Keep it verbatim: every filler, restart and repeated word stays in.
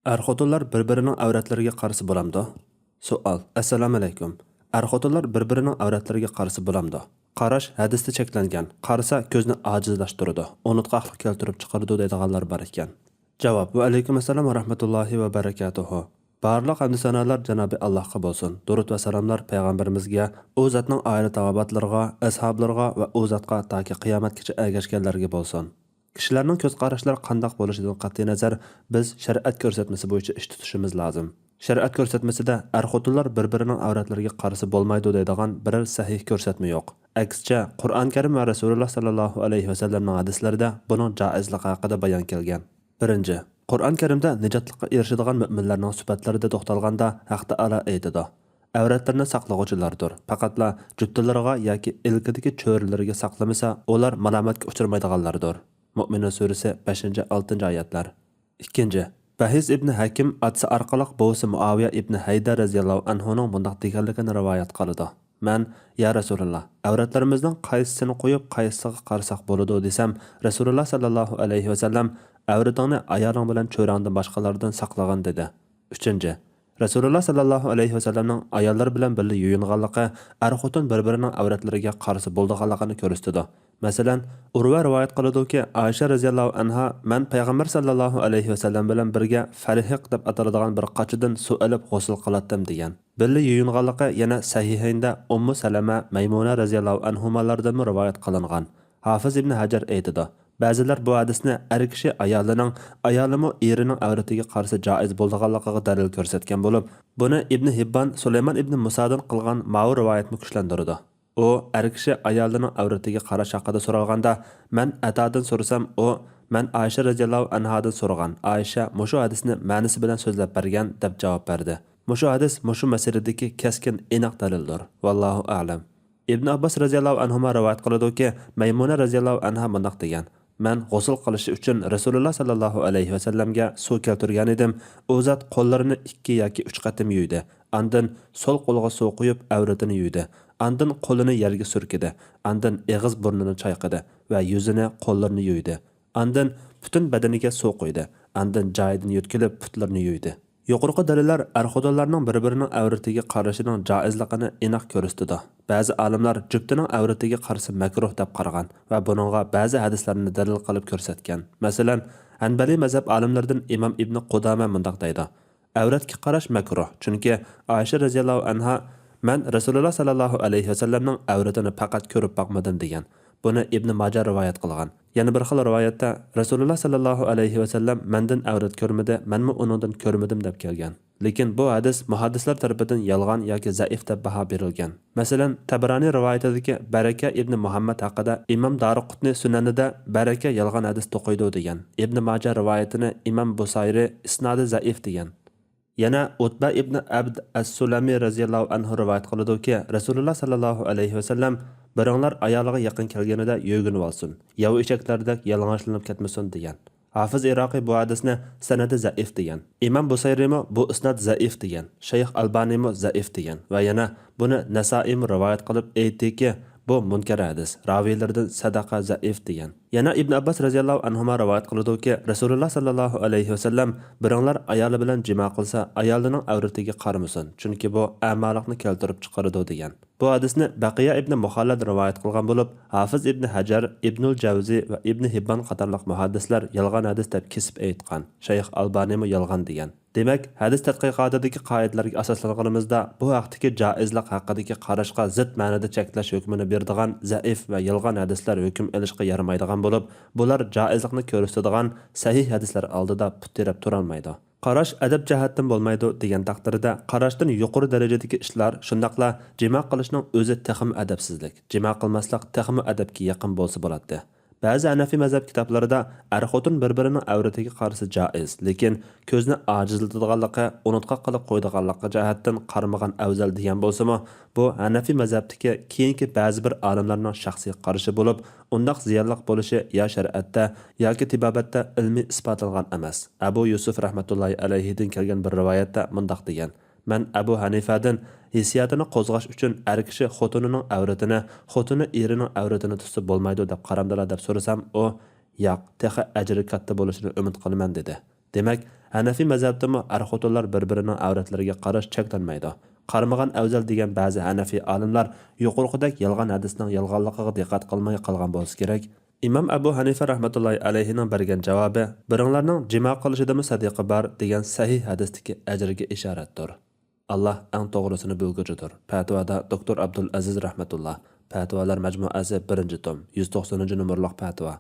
ئەر-خوتۇنلار بىر-بىرىنىڭ ئەۋرەتلىرىگە قارىسا بولامدۇ؟ سوئال. ئەسسالامۇئەلەيكۇم. ئەر-خوتۇنلار بىر-بىرىنىڭ ئەۋرەتلىرىگە قارىسا بولامدۇ؟ قاراش ھەدىستە چەكلەنگەن، قارىسا كۆزنى ئاجىزلاشتۇرىدۇ، ئۇنتقاقلىق كەلتۈرۈپ چىقىرىدۇ دەيدىغانلار بار ئىكەن. جاۋاب. ۋەئەلەيكۇم ئەسسالام ۋە رەھمەتۇللاھى ۋە بەرەكاتۇھۇ. بارلىق ھەمدۇ سانالار جانابى ئاللاھقا بولسۇن. دۇرۇت ۋە سالاملار پەيغەمبىرىمىزگە، ئۇ زاتنىڭ ئائىلە تاۋابىئاتلىرىغا، ئەسھابلىرىغا ۋە ئۇ زاتقا تاكى قىيامەتكىچە ئەگەشكەنلەرگە بولسۇن. كىشىلەرنىڭ كۆز قاراشلىرى قانداق بولۇشىدىن قەتئىينەزەر، بىز شەرىئەت كۆرسەتمىسى بويىچە ئىش تۇتۇشىمىز لازىم. شەرىئەت كۆرسەتمىسىدە ئەر-خوتۇنلار بىر-بىرىنىڭ ئەۋرەتلىرىگە قارىسا بولمايدۇ دەيدىغان بىرەر سەھىھ كۆرسەتمە يوق. ئەكسىچە، قۇرئان كەرىم ۋە رەسۇلۇللا ساللاللاھۇ ئەلەيھى ۋەسەللەمنىڭ ھەدىسلىرىدە بۇنىڭ جائىزلىقى ھەققىدە بايان كەلگەن. بىرىنچى، قۇرئان كەرىمدە نىجاتلىققا ئېرىشىدىغان مۆمىنلەرنىڭ سۈپەتلىرىدە توختالغاندا، ھەق تائالا ئېيتىدۇ، ئەۋرەتلىرىنى ساقلىغۇچىلاردۇر، پەقەتلا جۈپتىلىرىغا ياكى ئىلكىدىكى چۆرىلىرىگە ساقلىمىسا، ئۇلار مالامەتكە ئۇچرىمايدىغانلاردۇر. مۆمىنۇن سۈرىسى، بەشىنچى، ئالتىنچى ئايەتلەر. ئىككىنچى، بەھىز ئىبنى ھەكىم ئاتىسى ئارقىلىق بوۋىسى مۇئاۋىيە ئىبنى ھەيدە رەزىياللاھۇ ئەنھۇنىڭ مۇنداق دېگەنلىكىنى رىۋايەت قىلىدۇ، مەن، يا رەسۇلاللا، ئەۋرەتلىرىمىزنىڭ قايسىسىنى قويۇپ، قايسىسىغا قارىساق بولىدۇ دېسەم، رەسۇلۇللا ساللاللاھۇ ئەلەيھى ۋەسەللەم، ئەۋرىتىڭنى ئايالىڭ بىلەن چۆرەڭدىن باشقىلاردىن ساقلىغىن دېدى. ئۈچىنچى، رەسۇلۇللا ساللاللاھۇ ئەلەيھى ۋەسەللەمنىڭ ئاياللىرى بىلەن بىللە يۇيۇنغانلىقى ئەر-خوتۇن بىر-بىرىنىڭ ئەۋرەتلىرىگە قارىسا بولىدىغانلىقىنى كۆرسىتىدۇ. مەسىلەن، ئۇرۋە رىۋايەت قىلىدۇكى، ئائىشە رەزىياللاھۇ ئەنھا، مەن پەيغەمبەر ساللاللاھۇ ئەلەيھى ۋەسەللەم بىلەن بىرگە فەلھىق دەپ ئاتىلىدىغان بىر قاچىدىن سۇ ئېلىپ غۇسۇل قىلاتتىم دېگەن. بىللە يۇيۇنغانلىقى يەنە سەھىھەيندە ئۇممۇ سەلەمە، مەيمۇنە رەزىياللاھۇ ئەنھۇمالاردىنمۇ رىۋايەت قىلىنغان. ھافىز ئىبنى ھەجەر ئېيتىدۇ، بەزىلەر بۇ ھەدىسنى ئەر كىشى ئايالىنىڭ، ئايالىمۇ ئېرىنىڭ ئەۋرىتىگە قارىسا جائىز بولىدىغانلىقىغا دەلىل كۆرسەتكەن بولۇپ، بۇنى ئىبنى ھىببان سۇلايمان ئىبنى مۇسادىن قىلغان ماۋۇ رىۋايەتمۇ كۈچلەندۈرىدۇ. ئۇ ئەر كىشى ئايالىنىڭ ئەۋرىتىگە قاراش ھەققىدە سورالغاندا، مەن ئەتادىن سورىسام، ئۇ، مەن ئائىشە رەزىياللاھۇ ئەنھادىن سورىغان، ئائىشە مۇشۇ ھەدىسنى مەنىسى بىلەن سۆزلەپ بەرگەن، دەپ جاۋاب بەردى. مۇشۇ ھەدىس مۇشۇ مەسىلىدىكى كەسكىن، ئېنىق دەلىلدۇر. ۋاللاھۇ ئەلەم. ئىبن ئابباس رەزىياللاھۇ ئەنھۇما رىۋايەت قىلىدۇكى، مەيمۇنە رەزىياللاھۇ ئەنھا مۇنداق دېگەن، مەن غۇسۇل قىلىشى ئۈچۈن رەسۇلۇللا ساللاللاھۇ ئەلەيھى ۋەسەللەمگە سۇ كەلتۈرگەنىدىم، ئۇ زات قوللىرىنى ئىككى ياكى ئۈچ قېتىم يۇيدى، ئاندىن سول قولىغا سۇ قۇيۇپ ئەۋرىتىنى يۇيدى، ئاندىن قولىنى يەرگە سۈركىدى، ئاندىن ئېغىز بۇرنىنى چايقىدى ۋە يۈزىنى، قوللىرىنى يۇيدى، ئاندىن پۈتۈن بەدىنىگە سۇ قۇيدى، ئاندىن جايىدىن يۆتكىلىپ پۇتلىرىنى يۇيدى. يۇقىرىقى دەلىللەر ئەر-خوتۇنلارنىڭ بىر-بىرىنىڭ ئەۋرىتىگە قارىشىنىڭ جائىزلىقىنى ئېنىق كۆرسىتىدۇ. بەزى ئالىملار جۈپتىنىڭ ئەۋرىتىگە قارىسا مەكرۇھ دەپ قارىغان ۋە بۇنىڭغا بەزى ھەدىسلەرنى دەلىل قىلىپ كۆرسەتكەن. مەسىلەن، ھەنبەلىي مەزھەپ ئالىملىرىدىن ئىمام ئىبنى قۇدامە مۇنداق دەيدۇ، ئەۋرەتكە قاراش مەكرۇھ، چۈنكى ئائىشە رەزىياللاھۇ ئەنھا، مەن رەسۇلۇللا ساللاللاھۇ ئەلەيھى ۋەسەللەمنىڭ ئەۋرىتىنى پەقەت كۆرۈپ باقمىدىم دېگەن. بۇنى ئىبنى ماجە رىۋايەت قىلغان. يەنە بىر خىل رىۋايەتتە، رەسۇلۇللا ساللاللاھۇ ئەلەيھى ۋەسەللەم مەندىن ئەۋرەت كۆرمىدى، مەنمۇ ئۇنىڭدىن كۆرمىدىم دەپ كەلگەن. لېكىن بۇ ھەدىس مۇھەددىسلەر تەرىپىدىن يالغان ياكى زەئىپ دەپ باھا بېرىلگەن. مەسىلەن، تەبرانى رىۋايىتىدىكى بەرەكە ئىبنى مۇھەممەد ھەققىدە ئىمام دارىقۇتنى سۈنەنىدە بەرەكە يالغان ھەدىس توقۇيدۇ دېگەن. ئىبنى ماجە رىۋايىتىنى ئىمام بۇسايرى ئىسنادى زەئىپ دېگەن. يەنە ئۇتبە ئىبنى ئەبد ئەس-سۇلەمى رەزىياللاھۇ ئەنھۇ رىۋايەت قىلىدۇكى، رەسۇلۇللا ساللاللاھۇ ئەلەيھى ۋەسەللەم، بىرىڭلار ئايالىغا يېقىن كەلگىنىدە يۆگىنىۋالسۇن، ياۋا ئېشەكلەردەك يالىڭاچلىنىپ كەتمىسۇن دېگەن. ھافىز ئىراقىي بۇ ھەدىسنى سەنىدى زەئىپ دېگەن. ئىمام بۇسەيرىمۇ بۇ ئىسناد زەئىپ دېگەن. شەيخ ئەلبانىمۇ زەئىپ دېگەن. ۋە يەنە بۇنى نەسائىمۇ رىۋايەت قىلىپ ئېيتتىكى، بۇ مۇنكەر ھەدىس، راۋىيلىرىدىن سەدەقە زەئىپ دېگەن. يەنە ئىبن ئابباس رەزىياللاھۇ ئەنھۇما رىۋايەت قىلىدۇكى، رەسۇلۇللا ساللاللاھۇ ئەلەيھى ۋەسەللەم، بىرىڭلار ئايالى بىلەن جىما قىلسا، ئايالىنىڭ ئەۋرىتىگە قارىمىسۇن، چۈنكى بۇ ئەمالىقنى كەلتۈرۈپ چىقىرىدۇ دېگەن. بۇ ھەدىسنى بەقىيە ئىبنى مۇخەللەد رىۋايەت قىلغان بولۇپ، ھافىز ئىبنى ھەجەر، ئىبنۇل جەۋزى ۋە ئىبنى ھىببان قاتارلىق مۇھەددىسلەر يالغان ھەدىس دەپ كېسىپ ئېيتقان. شەيخ ئالبانىمۇ يالغان دېگەن. دېمەك، ھەدىس تەتقىقاتىدىكى قائىدىلەرگە ئاساسلانغىنىمىزدا، بۇ ھەقتىكى جائىزلىق ھەققىدىكى قاراشقا زىت مەنىدە چەكلەش ھۆكمىنى بېرىدىغان زەئىپ ۋە يالغان ھەدىسلەر ھۆكۈم ئېلىشقا يارىمايدىغان بولۇپ، بۇلار جائىزلىقنى كۆرسىتىدىغان سەھىھ ھەدىسلەر ئالدىدا پۇت تىرەپ تۇرالمايدۇ. قاراش ئەدەپ جەھەتتىن بولمايدۇ دېگەن تەقدىردە، قاراشتىن يۇقىرى دەرىجىدىكى ئىشلار، شۇنداقلا جىما قىلىشنىڭ ئۆزى تېخىمۇ ئەدەپسىزلىك، جىما قىلماسلىق تېخىمۇ ئەدەپكە يېقىن بولسا بولاتتى. بەزى ھەنەفىي مەزھەپ كىتابلىرىدا ئەر-خوتۇن بىر-بىرىنىڭ ئەۋرىتىگە قارىسا جائىز، لېكىن كۆزنى ئاجىزلىتىدىغانلىقى، ئۇنتقاق قىلىپ قويىدىغانلىقى جەھەتتىن قارىمىغان ئەۋزەل دېگەن بولسىمۇ، بۇ ھەنەفىي مەزھەپتىكى كېيىنكى بەزى بىر ئالىملارنىڭ شەخسىي قارىشى بولۇپ، ئۇنداق زىيانلىق بولۇشى يا شەرىئەتتە، ياكى تېبابەتتە ئىلمىي ئىسپاتلانغان ئەمەس. ئەبۇ يۈسۈف رەھمەتۇللاھى ئەلەيھىدىن كەلگەن بىر رىۋايەتتە مۇنداق دېگەن، مەن ئەبۇ ھەنىفەدىن، ھېسسىياتىنى قوزغاش ئۈچۈن ئەر كىشى خوتۇنىنىڭ ئەۋرىتىنى، خوتۇنى ئېرىنىڭ ئەۋرىتىنى تۇتسا بولمايدۇ دەپ قارامدىلا دەپ سورىسام، ئۇ، ياق، تېخى ئەجرى كاتتا بولۇشىنى ئۈمىد قىلىمەن دېدى. دېمەك، ھەنەفىي مەزھەپتىمۇ ئەر-خوتۇنلار بىر-بىرىنىڭ ئەۋرەتلىرىگە قاراش چەكلەنمەيدۇ. قارىمىغان ئەۋزەل دېگەن بەزى ھەنەفىي ئالىملار يۇقىرىقىدەك يالغان ھەدىسنىڭ يالغانلىقىغا دىققەت قىلماي قالغان بولسا كېرەك. ئىمام ئەبۇ ھەنىفە رەھمەتۇللاھى ئەلەيھىنىڭ بەرگەن جاۋابى، بىرىڭلارنىڭ جىما قىلىشىدىمۇ سەدىقە بار دېگەن سەھىھ ھەدىستىكى ئەجىرگە ئىشارەتتۇر. ئاللاھ ئەڭ توغرىسىنى بىلگۈچىدۇر. پەتىۋادا دوكتور ئابدۇل ئەزىز رەھمەتۇللاھ، پەتىۋالار مەجمۇئەسى، بىرىنچى توم، يۈز توقسىنىنچى نومۇرلۇق پەتىۋا.